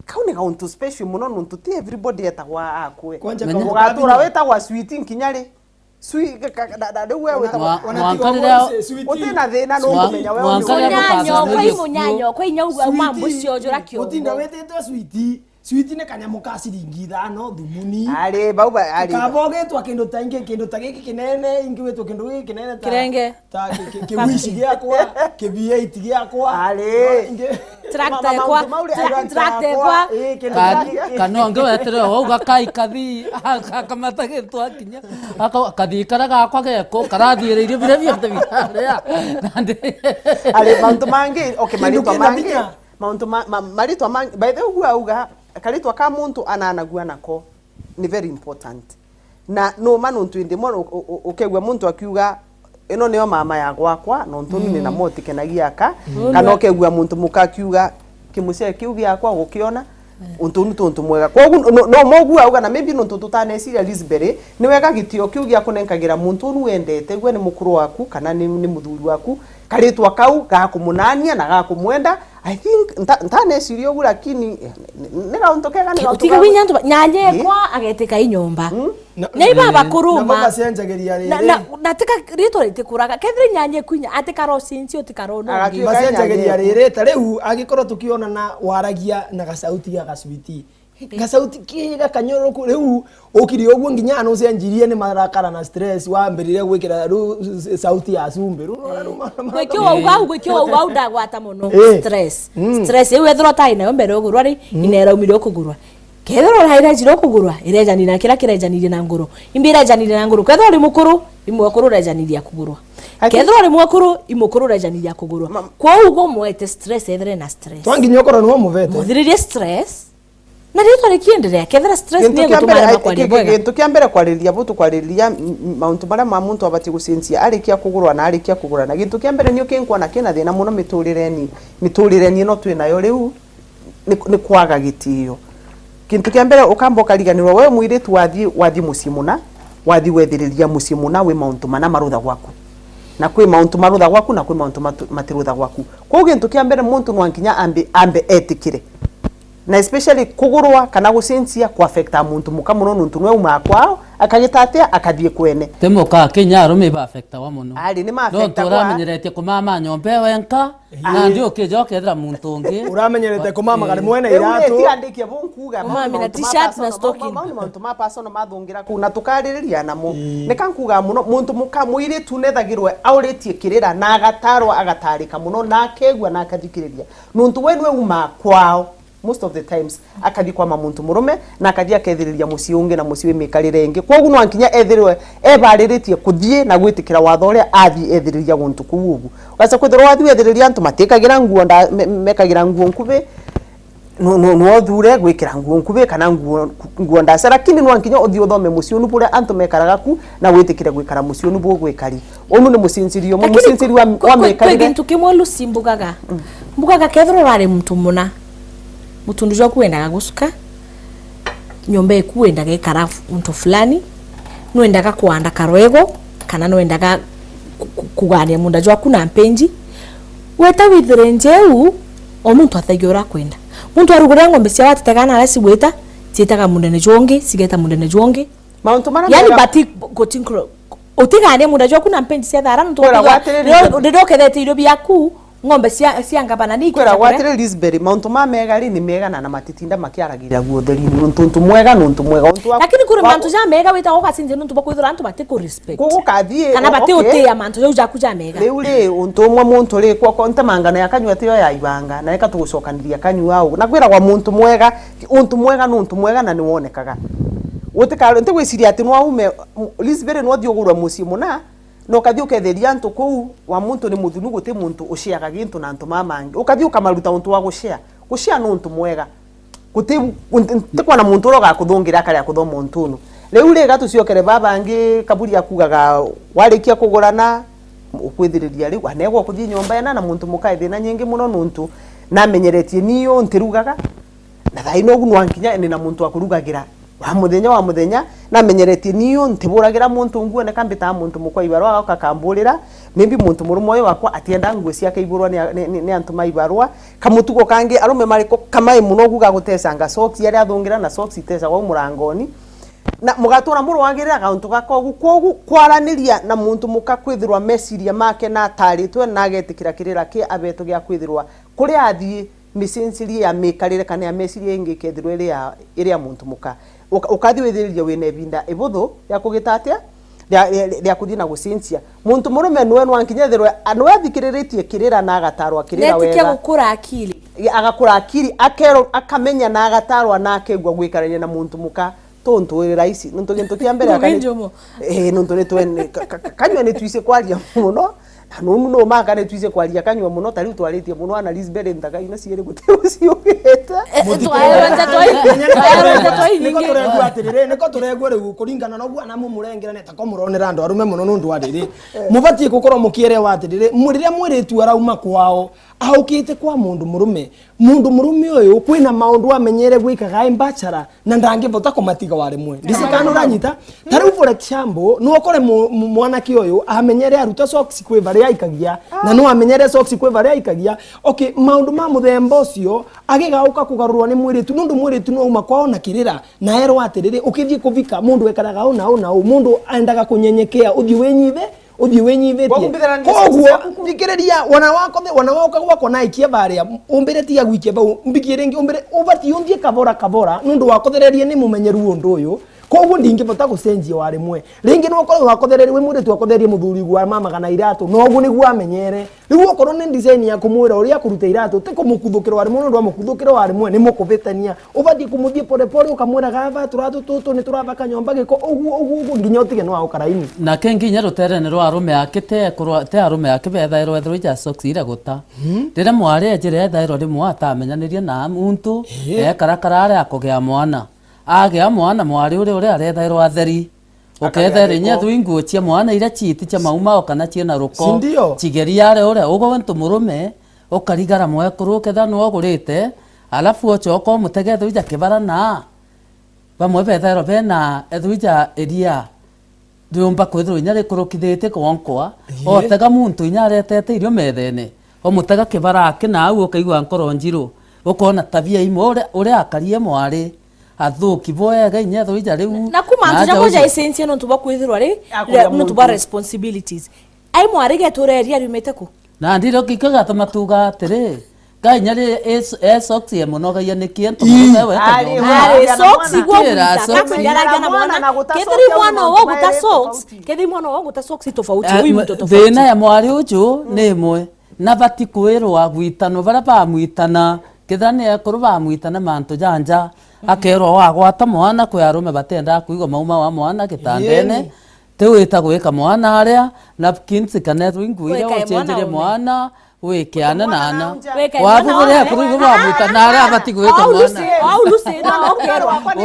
Kau ni gauntu special muno, nontu ti everybody etagwa akwe. Kwanja ugatura witagwa sweetie nkinya ri? Sweet, ka-, ka-, na, na, riu we witagwa, ona mwanka tiga riria uti na thina, nontu menya we munyanyo, kwa munyanyo, kwa inya ugua mambu cio jura kio. Gutinda wititwe sweetie. Sweetie ni kanyamu ka ciringi ithano, thumuni. Ari, bau ba, ari. Kaba ugitwa kindu ta ingi, kindu ta giki kinene, ingi witwa kindu giki kinene ta kirenge. Ta ki, ki, ki wish giakwa, ki V eight giakwa. Ari. Ingi tractor ekwa, tractor ekwa. Ii, kindu ta giki. Kana ungi weterera wauga kai kathii, akamata gintu akinya. Aka-, kathii karia gakwa geko, karathiiriirie biria bionthe biraria. Nandi. Ari, mantu mangi, okay, maritwa mangi. Mauntu ma, ma, maritwa ma, by the way, ugu auga, karitwa ka muntu ananagua nako ni very important. Na numa nontu indi mwe u-, u-, u-, ukegua muntu akiuga, Ino niyo mama ya gwakwa, nontu ni na motikenagia aka, kana ukegua muntu muka akiuga, "Kimucee kiu giakwa gukiona, untu unu tuntu mwega." Kogu no, no mogu auga, na maybe nontu tutaneciria Lisberi, ni wega gitio kiu gia kunenkagira muntu unu wendete, gwe ni mukuru waku, kana ni, ni muthuri waku, karitwa kau gakumunania na gakumwenda, I think, nta-, ntaneciria ugu, lakini, eh, ni, ni gauntu kega, ni gauntu utiga ga- winya antu ba-, nyanya Ii. ekwa agetika i nyomba. Mm. Na, Nyai baba eh, kuruma. Nabo bacenjagiria Na, riri. na, na tika ritwa ritikuraga. Kethira nyanya ekwinya, atikara ucinci, utikara unu. Agatuika Bacenjagiria nyanya eku. riri, ta riu angikorwo tukionana waragia na gacauti ga gacwiti. Gacauti kiega kanyoroku, riu ukiri uguo nginya nucenjirie ni marakara na stress, wambiririe gwikira riu sauti ya cumbi. Riu, riu, riu, Gwikio wauga au, gwikio wauga au ndagwata muno. Eh. Stress. Mm. Stress, iu ethirwa utai nayo mbere ugurwa ri, Mm. ina iraumire ukugurwa. Kethirwa urairejire ukugurwa, irejaniria na kira kirejanirie na nguru. Imbi irejanirie na nguru. Kethirwa uri mukuru, i mwekuru urejaniria kugurwa. I think Kethirwa uri mwekuru, i mukuru urejaniria kugurwa. Ma- Kwou ugo mwete stress, ethire na stress. Twanginya ukorwo niwe muvete. Muthiririe stress. Na ritwa rikienderea, kethira stress Gintu ni kia mbere, gutuma arema ai-, kwaria ki-, ki-, bwega. Gintu kia mbere kwaririria bu tukwariria m-, m-, mauntu maria ma muntu abatie gucenjia arikia kugurwa na arikia kugurana. Gintu kia mbere nio kinkwona kina thina muno miturireni, miturireni ino twi nayo riu ni, ni kwaga gitio. Gintu kia mbere ukamba ukariganirwa we mwiritu wathii, wathii mucii muna, wathii wethiriria mucii muna wi mauntu mana marutha gwaku. Na kwi mauntu marutha gwaku na kwi mauntu matu-, matirutha gwaku. Kwou gintu kia mbere muntu nwa nkinya ambe, ambe etikire. Na especially kugurwa kana gucenjia ku affecta muntu muka muno nontu nwe umaa kwao, akagita atia, akathii kwene. Ti muka, kinya arume iba affectawa muno. Ari, ni ma affectagwa. Nontu uramenyeretie kumama nyomba iyo wenka, Ii. nandi ukija ukethira muntu ungi. Uramenyerete kumama kari mwene Riu iratu. Ri, tiga ndikie bu nkuuga, mau ni Kumami na mauntu ma t-shirt na personal, mau, stocking. mau ni mauntu ma personal mathungira kuu, na tukaririria namo. Ii. Nika nkuuga muno, muntu muka mwiritu nethagirwe auritie kirira, na agatarwa, agatarika muno, na akegua, na akathikiriria. Nontu we nwe umaa kwao. Most of the times, akathi kwama muntu murume, na akathi akethiriria mucii ungi na mucii wi mikarire ingi. Kwogu nwa nkinya ethirwe ebariritie kuthii na gwitikira watho uria athi ethiriria guntu kuu ugu. Ugaca kwithirwa wathi wethiriria antu matikagira nguo nda-, me-, mekagira nguo nkubi, no, no, no uthure gwikira nguo nkubi kana nguo, nguo ndaca, lakini nwa nkinya uthi uthome mucii unu buria antu mekaraga ku na witikire gwikara mucii unu bu gwikari. Unu ni mucinjirio umwe, Lakini mucinjirio wa, kwi, wa kwi, kwi mikarire. gintu kimwe Lucy mbugaga. Mm. Mbugaga kethirwa urari muntu muna, mutundu jwaku wendaga gucuka, nyomba eku wendaga ikara untu fulani, nwendaga kwanda karwego, kana nwendaga ku-, ku-, kugania munda jwaku na mpenji, weta withire njeu, o muntu athagia uria akwenda. Muntu arugurira ng'ombe ciao atitaga na aria cigwita, ciitaga mundene jwa ungi, cigeta mundene jwa ungi. Mauntu maria Yani, mega bati, gotinkro-, utigania munda jwaku na mpenji cia thara, nontu Kwira watigwa-, gwatiri riria, riria ukethete irio biaku, ng'ombe cia, cia ngabana ni Kwira ikinya kuria. gwatiri Lisberi, mauntu ma mega ri ni mega na, na matitinda makiaragiria guo utheri-ini. Nontu untu mwega, nontu mwega. Untu wa, Lakini kuri wa mantu ja mega witaga ugacinjia nontu bwa kwithira antu batiku respect. Kugukathii, Kana o-, bati okay. utia mantu jau jaku ja mega. Riu ri, untu umwe muntu ri, kwa, kwa ntemangano ya kanyua tiyo ya ibanga, na reka tugucokaniria kanyua au. Na kwiragwa muntu mwega, untu mwega ni untu mwega na ni wonekaga. Utika-, ntigwiciria ati nwa ume, m-, Lisberi nwa uthi ugurwe mucii muna, na ukathi uketheria antu kuu, wa muntu ni muthunu, guti muntu uciaga gintu na antu mama mangi. Ukathi ukamaruta untu wa gucia. Gucia ni untu mwega. Guti, ntikwona muntu uria ugakuthungira akaria kuthoma untu unu. Riu ri, gatuciokere baba bangi, kaburi akugaga, warikia kugurana, ukwithiriria riu, anegwa kuthii nyomba ena na muntu muka ithina nyingi muno nuntu namenyeretie niu ntirugaga. Na thaino ugu nwa nkinya ni na muntu wa kurugagira. Wa muthenya, wa muthenya, namenyeretie niu ntiburagira muntu nguo, neka mbitaa muntu mukwa ibarua agoka akamburira, maybe muntu murume uyu wakwa atienda nguo ciake iburwa ni, ni, ni, ni antu ma ibarua. Kamutugo kangi, arume mari ko-, kamai muno ugu ga gutecanga socks, aria athungira na socks itecagwa au murangoni. Na mugatura murwagirira gauntu gaka ugu. Kwogu kwaraniria na muntu muka kwithirwa meciria make nataritwe na agetikira kirira ki abetwe gia kwithirwa kuria athii, micinjirie ya mikarire kana ya meciria ingi ikethirwa iri ya, iri ya muntu muka. Uka-, ukathi withiriria wina ibinda ibuthu ria kugita atia? Ria, ria, ria kuthii na gucinjia. Muntu murume nwe nwa nkinya ethirwe, a, nwe athikiriritie kirira na agatarwa kirira Netikia wega. gukura akili. Ya, agakura akili, akero-, akamenya na agatarwa na akegua gwikarania na muntu muka. Tuntu iri raisi, nontu gintu kia mbere Ngugi akani-, njumu. Eh, nontu ni twe-, ni ka-, ka-, ka-, kanyua ni twisi kwaria muno, na nunu no maka ni twisi kwaria kanyua muno, ta riu twaritie muno, ana Lisbeth nthaga ina ciiri guti uciugite. Eh, eh, twaerwa ndeto i-, twaerwa ndeto inyingi. Niko turegua atiriri, niko turegua riu kuringana na uguo ana mumurengera ni tako muronera andu arume muno nundu wa riri. Mubatie gukorwo mukierewa atiriri, mu-, riria mwiritu arauma kwao, aukite kwa mundu murume, mundu murume uyu kwina maundu amenyere gwikaga e mbachara, na ndangivota kumatiga wa rimwe. Ndicikana uranyita? Ta riu for example, no ukore mu-, mu-, mwanake uyu amenyere aruta socks kwi varia aikagia, na no amenyere socks kwi varia aikagia. Okay, maundu ma muthemba ucio, agigauka kugarurwa ni mwiritu, nundu mwiritu no auma kwao na kirira, na erwa atiriri, ukithii kuvika, mundu ekaraga u na u na u, mundu endaga kunyenyekea, uthii winyithe, uthii winyivitie. Koguo mbithira ni sisi ciaku. Koguo, thikiriria, wana wakwa, wana wakwa gwakwa naikia baria, umbire tiga gwikia bau, mbikie ringi, umbire, ubati unthie kabora kabora, nundu wakothererie ni mumenyeru undu uyu. Koguo ndingivota gucenjia wa rimwe. Ringi no ukorwe wakothererie wi mwiritu akothererie muthuri wa mama kana iratu, noguo niguo amenyere. Riu okorwo ni design ya kumwira uria akuruta iratu, ti kumukuthukira wa rimwe, nondu wa mukuthukira wa rimwe ni mukuvitania. Ubathii kumuthii pole pole, ukamwira, "Gava, turatu tutu ni turathaka nyomba giko, uguo, uguo, uguo," nginya utige no aukaraini. Nake nginya ruterene rwa arume aki te kurwa, te arume aki bethairwa ethirwa ija socks ira guta. Riria mwari ejire ethairwa rimwe atamenyanirie na muntu, ekarakara aria akugea mwana. Agea mwana, mwari uria, uria arethairwa atheri. Ukethera inya thwi nguo cia mwana iria ciiti cia mauma o kana ciina ruko. Si ndio? Cigeria ari uria, ugwe muntu murume, ukarigara mwekuru, ukethira niwe ugurite, alafu ucoka umutege ethirwa ija kibara na bamwe bethairwa bena ethirwa ija iria riumba kwithirwa inya rikurukithitie gwonkwa, otega muntu inya aretete irio methene, umutega kibara aki na au ukaigua nkoro njiru, ukona tabia imwe uria, uria akarie mwari. Athuki bwega inya ethirwa ija riu. Na kuma antu jabo jaicenjia nontu bwa kwithirwa ri, nontu bwa responsibilities. Ai mwari getureria riumite ku? Na ndiro kiko gatuma tuga atiri, ka inya ri e socks ye muno gaia ni kiento muno we. Ari socks igwo gwita, kama ndaragia na mwana. Kethiri mwana ogo guta socks, kethiri mwana ogo guta socks tofauti, uyu muntu tofauti. Thina ya mwari uju ni imwe. Na bati kwirwa gwitano baria bamwitana, kethira ni ekuru bamwitana mantu ja nja, akerwa wagwata mwana kwi arume batiendaa kwigua mauma wa mwana gitandene, ti wita gwika mwana aria, napkins kana ethirwa ingui iria ucenjerie mwana, wike ana na ana. Wabu buria ekuru ibo bamwitana aria abati gwika mwana.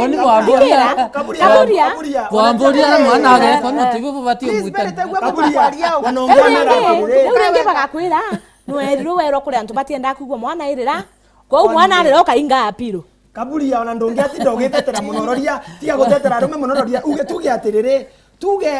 Oni bwamburia. Bwamburia na mwana agekwa no tibo bubati umwitana. Kaburia, na nongea na riri. Riu ringi bagakwira, nwerirwe werwa kuri antu batiendaa kwigua mwana irira. Kwou mwana arira ukainga apiro. Kaburia, ona ndungiatinda ugitetera muno roria, tiga gutetera arume muno roria, uge tuge atiriri, tuge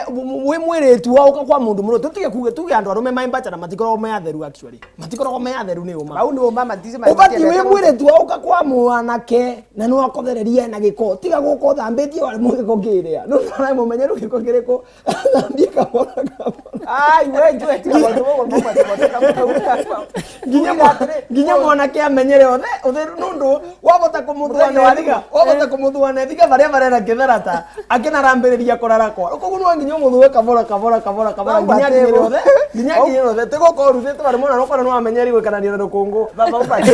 wi mwiritu wauka kwa mundu murume, tutige kuge tuge andu arume mai mbacha na matikoragwo me atheru actually. Matikoragwo me atheru ni uma. Bau ni uma, matici ma. Ubati wi mwiritu wauka kwa mwanake, na nwakothereria na giko, tiga guka uthambitie wari mu giko kiria. Nuntu arai mumenyeru giko kiriku. Athambie kabora kabora. Ai, we, njue, tiga maundu mau, mau, mau, mau, mau, mau. Nginya mwa-, nginya mwanake amenyere uthe-, utheru nundu wabota kumuthua na ethiga, wabota kumuthua na ethiga baria barera kitharata, akinarambiriria kurara kwa. Koguo nwa nginya umuthue kabora, kabora, kabora, kabora, nginya akinyire uthe, nginya akinyire uthe. Tiga ukoruthe tu bari mwana nokora no amenyeri gwikanania na rukungu. Baba ubati.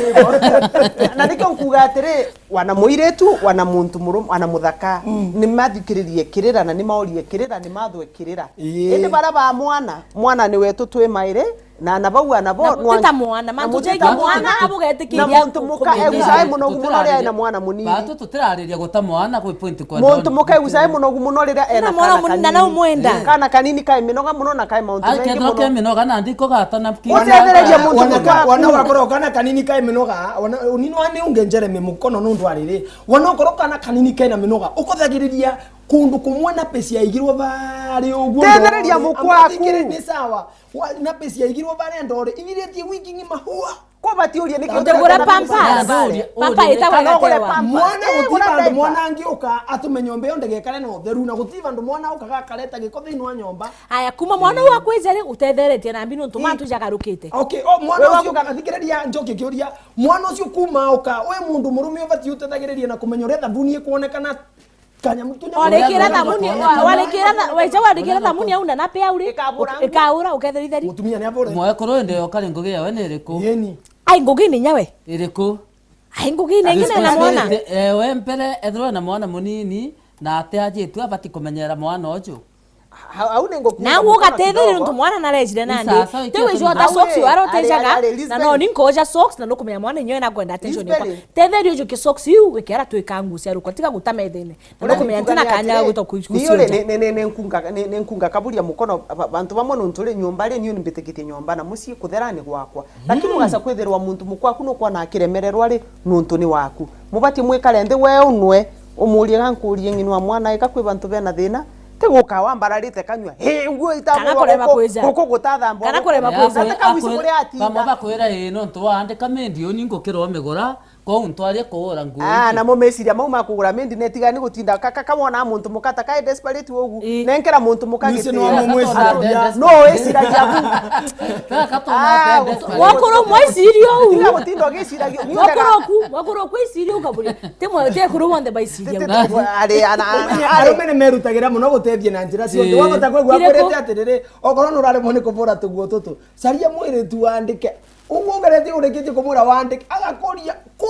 Na nikio nkuga atiri, wana muiritu, wana muntu murum-, wana muthaka, nimathikiririe kirira na nimaurie kirira, nimathwe kirira. Ii. Indi bara ba mwana, mwana ni wetu twi mairi, na ana bau ana bo, na gutita mwana, na mantu mutita jaingi mwana, mwana, abugetikiria na muntu muka kumenyera. Egucae muno guo muno riria ena mwana munini. Batu tutirariria guta mwana kwi point kwa muntu muka egucae muno guo muno riria ena mwana kana munini na kanini. Na umwenda. Kana kanini kai minoga muno na kai mauntu mengi muno. Akethirwa ke minoga na ndiko gata na. Utethereria muntu muka. Wana, wana wakorwo kana kanini kai minoga, wana, unini wani unge Jeremy mukono nundu ariri. Wana okorwo kana kanini kena minoga, ukothagiriria kundu kumwe na pesi yaigirwo bari uguo. Tethereria mukwaku. Ni sawa. Wa, na pesi yaigirwo bari ndore. Ithiritie wiki ng'ima hua. Ko batiuria niki. Ndegura pampers. Pampa itagwa igatewa. Mwana guti bandu mwana angiuka atume nyomba iyo ndegekare na utheru na guti bandu mwana ukaga akareta giko thiini wa nyomba. Aya, kuma mwana uyu akwija ri, utetheretie na mbi nontu mantu jagarukite. Okay, o mwana ucio, thikiriria njoke kiuria. Mwana ucio kuma auka, we mundu murume ubati utethagiriria na kumenya uria thabuni ikwonekana. Kanyamu tunya. Warikira thamuni, warikira tha-, wecha warikira thamuni au na nape au ri, ikaura, uketheri theri. Mutumia ni abure. Mwekuru indi yo kari ngugi yawe ni iriku? Yeni. Ai ngugi ni nyawe. Iriku? Ai ngugi ni ngine na mwana. Eh, we mbere ethirwe na mwana munini na ate ajitwe abati kumenyera mwana ucio. Ha-, hau ni ngukuuga. Nawe mukoro ugatetheria kidogo. Nontu mwana narejire nandi. Sasa, ti wijota socks, ari, ari, ari, na no ni nkoja socks, na nukumenya mwana inyo ena kwenda attention yakwa. Lisbeth. Tetheria ujuke socks iu, wikera twika ngucia rukwa, tiga guta methene. Na nukumenya ntina kanya ga gwita ku-, ni uri, gucionja. Ni, ni, ni, ni nkunga, ni, ni nkunga kaburia mukono, ba-, bantu bamwe nontu uri nyomba ri, niu ni mbitikitie nyomba na mucii kuthera ni gwakwa. Lakini ugaca kwithirwa muntu mukwaku nukwona akiremererwa ri, nontu ni waku. Mubatie mwikare nthi we unwe, umurie, gankurie ng'ini wa mwana, ika kwi bantu bena thina, ti guka wambararite kanyua, "Hii, nguo itambirwa guku, guku gutathambwa guku." Kana kurema kwija. Kana kurema kwija. Ati kawici kuria atinda. Bamwe bakwira, "Ii, nontu waandika mendi uni ngukira umigura, kwou ntwaria kuura nguo ingi." Na mumeciria mau ma kugura mendi netigani gutinda ka, ka, ka wona muntu muka ta kai desperate ugu, nenkera muntu muka giti. No wiciragia ku. Wakuru mwaiciria uu. Tiga gutinda ugiciragia. Wakuru ku, wakuru ku iciria ukaburi. Ti mwe, ti akuru bonthe baiciria. Ari, ana, ana, ari. Arume ni merutagira muno gutethia na njira cionthe. Wabota kwigua akwirite atiriri, okorwo nuraremwo ni kubura tuguo tutu, caria mwiritu wandike. Uguo ugeretie urikitie kumwira wandike, agakuria ku,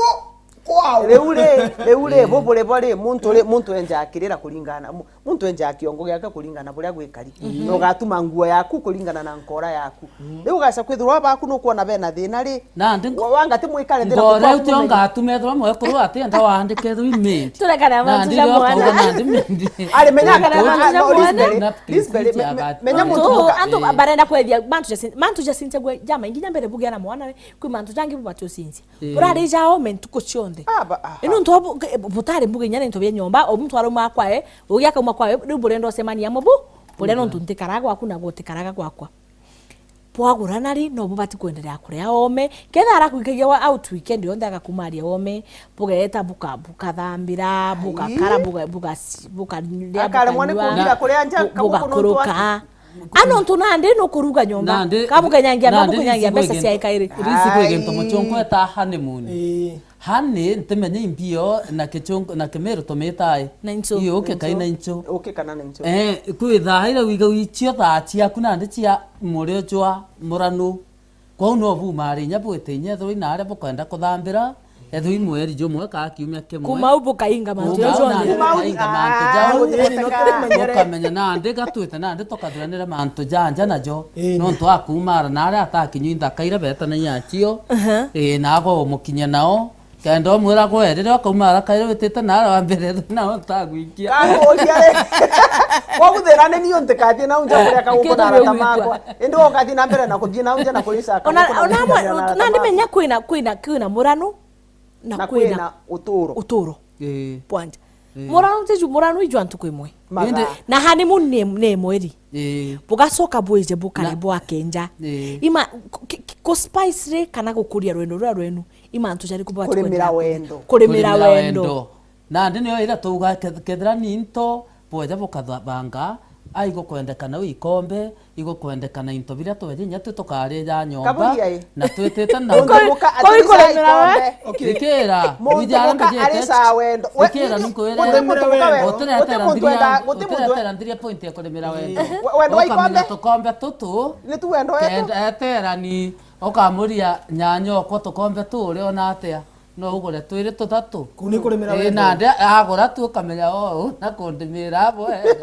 kwao. Riu ri, riu ri, bubure bo ri, muntu ri, muntu enja akirira kuringana, mu-, muntu enja kiongo giake kuringana buria gwikari. Na ugatuma nguo yaku kuringana na nkora yaku. Riu ugaca kwithirwa baku nukwona bena thina ri, nandi wa-, wanga ti mwikare thina ngora kukwona uti onga atume ethirwa mwekuru ati enda wandike thwi mendi. Turekana na mantu ja mwana. Nandi mendi. Ari menya kana mantu ja mwana. Menya muntu antu barenda kwethia mantu ja sin-, mantu ja sinja gwe jama inginya mbere bugia na mwana ri, kwi mantu jangi bubati usinja. Ii. Burarija ome ntuku cionthe. Ah, ba-, aha. Ino ntu abu-, ke-, butari mbuge inya ni ntu bia nyomba, o muntu arauma kwae, ugi akauma kwae, riu burenda ucemania amwe bu, buria nontu ntikaraga gwaku na gutikaraga gwakwa. Bwagurana ri, no bubati kwenderea kuria ome. Ketha arakwikagia wa out weekend yonthe agakumaria ome, bugeeta buka-, bukathambira, bugakara, buga-, buga-, bukaria, akaremwa ni kumbira kuria nja, bu-, kabuku nontu bugakuruka. A nontu nandi nukuruga nyomba. Nandi, kabukenyangia, nandi kabukenyangia mbeca cia ikairi. Risi kwi gintu muchungu eta honeymoon. Ii. Honey, ntimenya imbio na kichungu, na kimiru tumitae. Na inchu. Ii, uke kai na inchu. Uke kana na inchu. Eh, kwithaa ira wiga wichio thaa chiaku nandi chia murio jwa muranu. Kwou no bumari inya bwite inya ethirwa ina aria bukwenda kuthambira, ethirwa i mweri jumwe kaa kiumia kimwe. Kuma u bukainga mantu jau jonthe. Bukainga mantu jau. Bukamenya nandi gatwite nandi tukathuranira mantu ja nja najo. Ii. Nontu akumara na aria atakinywa inthaka iria betanagia achio. Aha. Ii, na agumukinya nao. Kenda umwira gwe, riria ukauma haraka iria witite na aria wa mbere, na utagwikia. Kakuria ri. Koguthira ni niu ntikathie nau nja kuria kaguku na arata makwa. Indi ukathie na mbere na kuthie nau nja na kuricaka. Ona, ona amwe, na ndimenya kwina, kwina, kwina muranu na kwina uturo. Uturo. Ii. Bwanja. Ii. Muranu tiju, muranu iju antu kwi mwe. Indi na honeymoon ni, ni mweri. Ii. Bugacoka bwije bukare bwakenja. Ii. Ima, ku-, ki-, ki-, ku spice ri kana gukuria rwendo ruria rwenu. I mantu jariku bwati kurimira wendo. Kurimira wendo. Nandi niyo ira tuuga keth-, kethira ni into bweja bukabanga, a igukwendekana u ikombe, igukwendekana into biria tweja inya twi tukaria ja nyomba, na twitite na muntu muka atirisha ikombe. Ikira, muntu muka arica wendo. Ikira, ninkwire, utiretera nthiria, utiretera nthiria point ya kurimira wendo. Wendo wa ikombe. Ukamenya tukombe tutu, nitu wendo wetu. Kenda eterani, ukamuria nyanya okwa tukombe tu uriona atia? No ugure twiri tuthatu. Kuu ni kurimira wendo. Nandi agura tu ukamenya, "Oh, na kundimira bwega."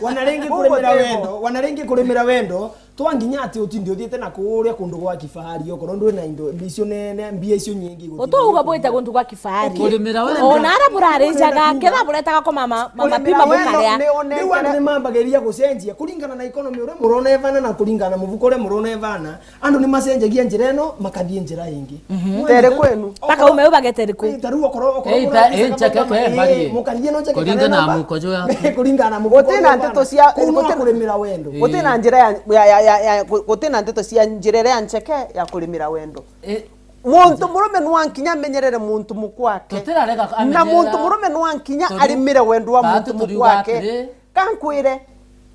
Wana ringi kurimira wendo, wana ringi kurimira wendo, twanginya ati utinde uthiite na kuria kundu gwa kifahari, okorwo ndwi na indo icio nene, mbia icio nyingi. Utuuga bwite kundu gwa kifahari. Kurimira wendo. Ona ara burarijaga, ketha buretaga ko mama, mama pima bukaria. Riu andu ni mambagiria gucenjia kuringana na economy uria murona ivana na kuringana na mubuko uria murona ivana. Andu ni macenjagia njira ino, makathii njira ingi. Tere kwenu. Mpaka ume u bagetere ku. Ii, ta riu okorwo, okorwo ii, ta, ii, ncheke ke, ii, mbarie. Mukathii no ncheke kuringana na muko jo yaku. Kuringana na muko. Guti na ndeto cia, kuu no guti, kurimira wendo. Guti na njira ya, ya, ya, ya, ya, gu-, guti na ndeto cia njira iria ncheke ya kurimira wendo. Ii. Muntu murume nwankinya amenyerere muntu mukwake. Tutirarega amenyerera. Na muntu murume nwankinya arimire wendo wa muntu mukwake. Kantu turiuga atiri, kankwire,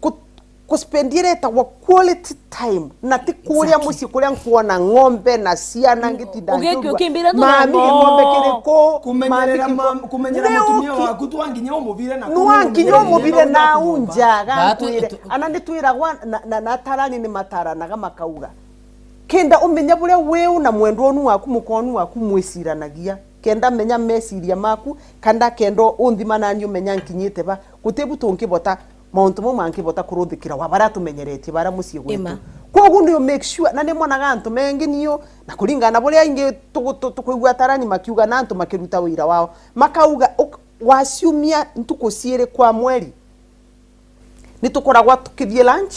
ku-, kuspendiere etagwa quality time, na ti kuria mucii kuria nkwona ng'ombe na ciana ngitinda nkiuga, "Mami, ng'ombe kiriku?" Kumenyerera mutumia waku twanginya umubire na nwanginya umubire na unja, kankwire. Ana nitwiragwa na, na, na atarani nimataranaga makauga, kenda umenya buria wiu na mwendwa unu waku, mukonu waku mwiciranagia, kenda menya meciria maku, kana kenda unthima nani umenya nkinyite ba. Guti bu tungibota Mauntu mau mangibota kuruthikira wa baria tumenyeretie baria mucii gwetu. Ima. Kwogu ni make sure, na ni mwonaga antu mengi niu, na kuringana na buria ingi tugu-, tu-, tukwigua tarani makiuga na antu makiruta wira wao. Makauga, uk-, waciumia ntuku ciiri kwa mweri, ni tukoragwa tukithii lunch,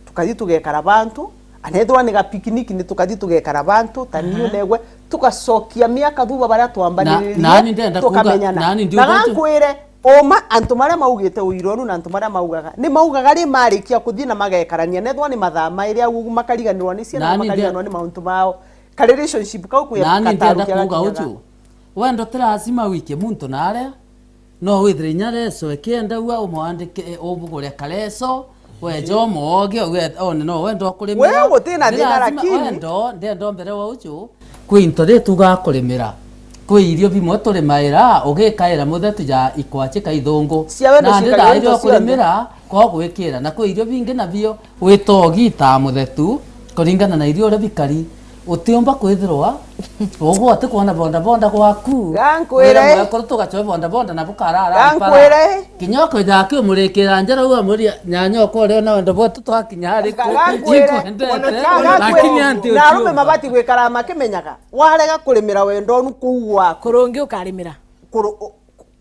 tukathii tugekara bantu, anethirwa ni ga picnic, ni tukathii tugekara bantu, ta niu Aha. negwe, tugacokia miaka thutha baria Na, twambaniririe, nani ndenda kuuga, tukamenyana. nani Na ndiuga tu- gankwire, uma antu maria maugite uironu na antu maria maugaga, ni maugaga ri marikia kuthii na magekarania, nethwa ni mathaa mairi au ugu makariganirwa ni ciana na Nani nde- makariganirwa ni mauntu mao. Ka relationship kau kwi Nani kataru ndenda kiaga kuuga kinyaga. uju. Wendo ti lazima wike muntu naria. No withire inya leso ikienda ua umwandike, umugure kareso, weja umwoge, uge, one no wenda ukurimira. Wewe gutina Ni thina, lazima lakini wendo, ndenda mbere wa uju, kwi into ri tugakurimira. Kwi irio bimwe turimaira, ugikaira muthetu ja ikwachi ka ithungu. Cia wendo Nandi ciikagirwa thairi into cionthe. ukurimira, ko gwikira. Na kwi irio bingi nabio wita ugitaa muthetu, kuringana na irio uria bikari. Utiumba kwithirwa ugwa utikwona bondabonda gwaku. Gankwire. Wira mwekuru tugacoe bondabonda na bukarara Gankwire. mpara. Kinya ukeja akiumurikira njara, ugamuria, "Nyanya okwa uria na wendo bwetu twakinya ari ku?" Gankwire. Ikwendete, Ga-, gankwire. lakini anti Na arume uciumba. mabati gwikara makimenyaga, warega kurimira wendo onu kuu gwaku. Kurungi ukarimira. Kuru-, u-,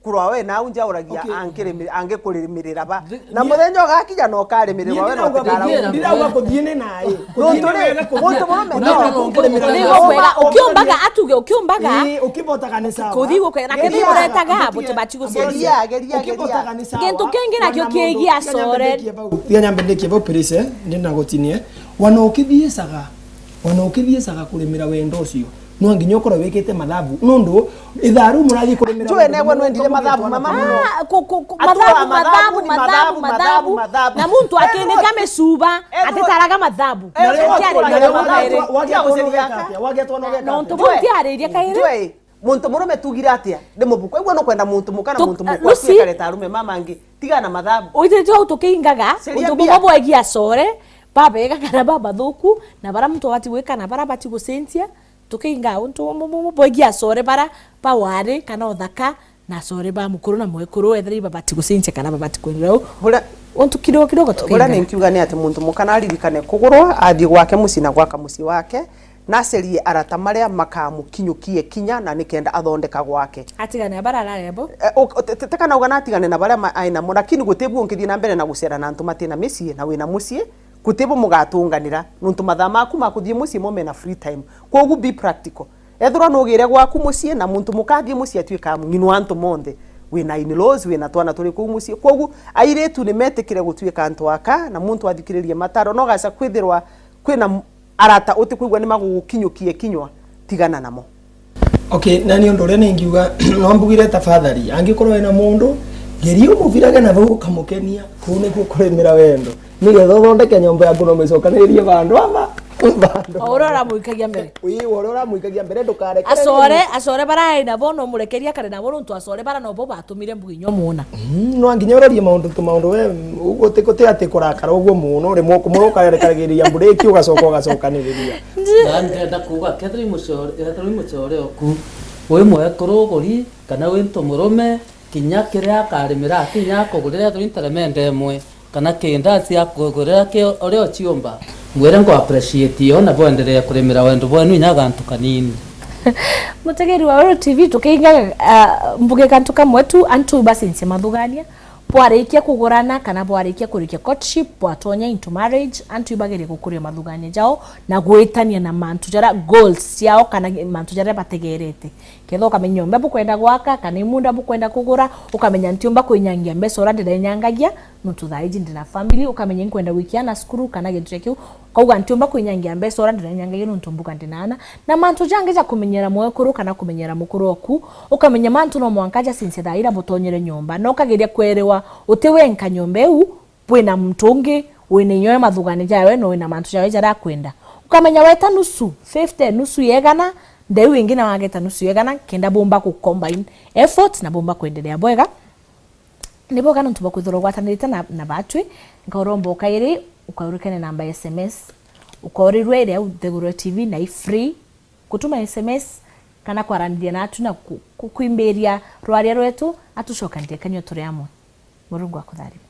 kurwa we nau njauragia Okay. angirimi-, angikurimirira ba. Thi-, Na thi-, muthenya ugakinya na ukarimirirwa Niĩ we na ndirauga utikara kuthii, ndirauga kuthii ni naĩ. Nontu Kuthii ni ri, wega kuthii. muntu murume Unaona no. kungirimira Kuthii na gukwega, ukiumbaga, atuge ukiumbaga. Ii, ukibotaga ni sawa. Kuthii gukwega. Na Geria, kethira uretaga, geria, buti bati gucenjia. Geria, geria, geria. Ukibotaga ni sawa. Gintu kingi nakio Wana mundu, kigia tiga nyambe core. ndikie bau, tiga nyambe ndikie bau, please, eh. Ndina gutinie. Wana ukithiicaga, wana ukithiicaga kurimira wendo ucio. No nginya ukorwe wikite mathabu. Nondu ithaa riu murathii kurimira Njui wendo negwe bumwe, nwendire mathabu mama muno. Ah, ku-, ku-, ku-, Atua mathabu, mathabu, mathabu, ni mathabu, mathabu, mathabu, mathabu. Na muntu Eh, akindika no. micuba, Eh, no. atitaraga mathabu. Eh, Na no. riu Ntiaririria Wagia mathabu twana eri. wagia twana ugeka atia? Wagia twana ugeka Nontu atia? bau ntiariria kairi. Njui, muntu murume tugire atia? Ndi mubuku. Igua nukwenda muntu muka na Tuk-, muntu ah, mukwa Lucy. Tuikare ta arume mama angi. Tigana na mathabu. Withiritwe au tukiingaga, Ceria untu mbia. bumwe bwegia acore, babega kana babathuku, na bara muntu abati gwika na bara abati gucenjia, tukiinga untu bumwe bumwe bwegia acore bara ba wari kana uthaka, na acore ba mukuru na mwekuru, ethira ibabati gucenjia kana babati kwenderea u-, Buria, untu kidogo kidogo buria tukiinga. ninkiuga ni ati muntu muka naririkane kugurwa, athii gwake mucii na gwaka mucii wake, na acerie arata maria makamukinyukie kinya na nikenda athondeka gwake. Atigane na bara arari abo. Eh, u-, te-, te-, tekanauga natigane na baria ma-, ai namo, lakini gutibu ungithii na mbere na gucera na antu matina micii, na wina mucii, gutibu mugatunganira, nontu mathaa maku ma kuthii mucii mo mena free time. Kwogu be practical. Ethirwa nugire gwaku mucii na muntu mukathii mucii atuikaa mung'ini wa antu monthe. Wina in-laws, wina twana turi kuu mucii. Kwogu airitu nimetikire gutuika antu aka, na muntu athikiririe mataro, no gaca kwithirwa kwina m-, arata utikwigua ni magugukinyukie kinywa, tigana namo. Okay, nani undu uria ningiuga, no mbugire tafadhali, angikorwo wina mundu, geria umubirage na vau ukamukenia, kuu nikuo kurimira wendo. Nigetha uthondeke nyomba yaku na umicokaniririe vandu ama, vandu. O uria uramuikagia mbere. Ii, o uria uramuikagia mbere, ndukarekere Acore, acore bara ai nabo no murekeria kare nabo, nontu acore bara nobo batumire mbuge inya umuona. Mm, no nginya urorie maundu tu maundu we, uguo ti, ti ati kurakara uguo muno, rimwe ukumura ukarekagiriria mburiki, ugacoka ugacokaniriria. Na ndenda kuuga, kethira i mucore, kethira i mucore oku, wi mwekuru uguri, kana wi ntu murume, kinya kiria akarimira, kinya akugurira ethirwa i nteremende imwe, kana kindaci akugurira ki uria uciumba, ngwire nku appreciate yo na bwenderee kurimira wendo bwenu inya gantu kanini. Mutegeri wa Uru T V, tukiinga, ah, mbuge kantu kamwe tu, antu bacenjie mathugania, bwarikia kugurana kana bwarikia kurikia courtship, bwatonya into marriage, antu ibagerie gukuria mathugania jao na gwitania na mantu jaria goals ciao kana mantu jaria bategerete. Ketha ukamenya nyomba bukwenda gwaka, kana imunda bukwenda kugura, ukamenya ntiumba kwinyangia mbeca uria ndirenyangagia, nontu thaa iji ndina family, ukamenya inkwenda gwikia ana cukuru kana gintu ja kiu, ukauga ntiumba kwinyangia mbeca uria ndirenyangagia nontu mbuga ndina ana. Na mantu jangi ja kumenyera mwekuru kana kumenyera mukuru oku, ukamenya mantu no mwanka jacince thaa iria butonyere nyomba, na ukageria kwerewa uti wenka nyomba iu, bwina muntu ungi wina inya we mathugania jawe na wina mantu jawe jaria akwenda. Ukamenya weta nusu, fifty, nusu ya igana, ndeu ingi na wageta nusu ya igana, kenda bumba ku combine effort na bumba kwendelea bwega. Ni bwega nontu bwa kwithirwa ugwatanirite na, na batwi, nkauromba ukairi, ukaurikane namba ya S M S, ukaurirwe iria au nthiguru ya T V na i free, gutuma S M S kana kwaraniria natu na ku-, ku-, kwimbiria rwaria rwetu, atucokanire kanyua turi amwe. Murungu akutharime.